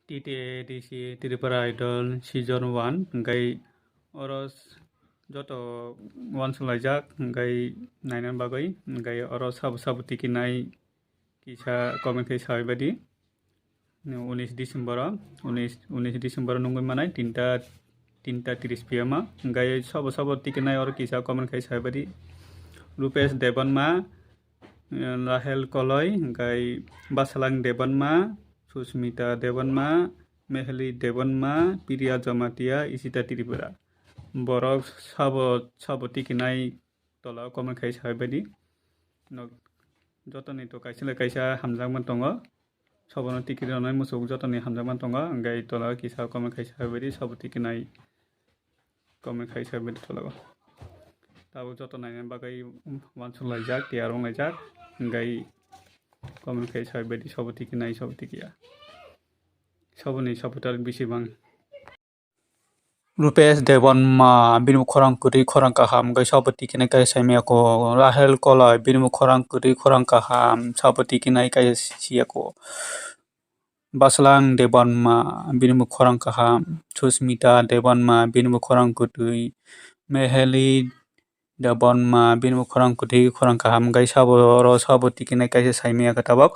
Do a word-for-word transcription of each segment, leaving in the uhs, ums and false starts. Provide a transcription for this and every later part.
T T A D C Tripura Idol Season one, hingkai oro s-, joto uansuk laijak, hingkai naina bagwi, hingkai oro sabo sabo tikinai kisa comment khai sabai baidi. Unis December o, unis, unis December o nungwi manai tinta, tinta tris P M o, hingkai sabo sabo tikinai oro kisa comment khai sabai baidi. Rupesh Debbarma, Rahel Koloi, hingkai Basalang Debbarma, Susmita Debbarma, Meheli Debbarma, Priya Jamatia, Isita Tripura. Borok sabo, sabo tikinai tola o comment khai sabai baidi. Nok jotoni to kaisa le kaisa hamjakma tongo. Sobono tiki rwnai muchuk jotoni hamjakma tongo. Hingkai tola o kisa comment khai sabai baidi, sabo tikinai comment khai sabai baidi tola o. Tabuk joto naina bagwi uansuk laijak, tiyar wng laijak. Hingkai comment khai sabai baidi, sabo tikinai, sabo tikiya. Soboni supporter bisi bang. Rupesh Debbarma, bini bo khorang kwrwi khorang kaham, hingkai sabo tikinai kaisa saimaya ko. Rahel Koloi, bini bo khorang kwrwi khorang kaham, sabo tikinai kaisa siya ko. Baslang Debbarma, bini bo khorang kaham. Susmita Debbarma, bini bo khorang kwtwi. Meheli Debbarma, bini bo khorang kwtwi khorang kaham, hingkai sabo oro sabo tikinai kaisa saimaya ko tabuk.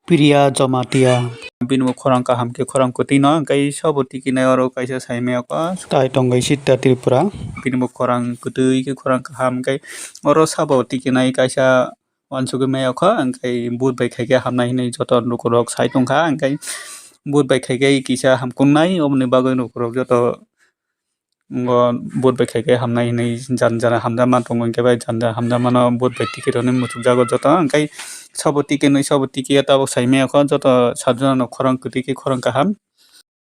Priya Jamatia, bini bo khorang kaham khe khorang kwtwi no, hingkai sabo tikinai oro kaisa saimaya ko. Tai tongwi Sita Tripura, bini bo khorang kwtwi khe khorang kaham, hingkai oro sabo tikinai kaisa uansugwi maya kha, hingkai vote bai khai khe hamnai hinwi joto lukurok sai tongkha, hingkai vote bai khai khe kisa hamkuknai, oboni bagwi lukurok joto ngo vote bai khai khe hamnai hinwi jan jana hamjakma tongo, hingke bai jan jana hamjakmano vote bai ticket rwnwi muchukjago joto, hingkai sabo ticket nwi sabo ticket tabuk saimaya kho joto sajona no khorang kwtwi khe khorang kaham.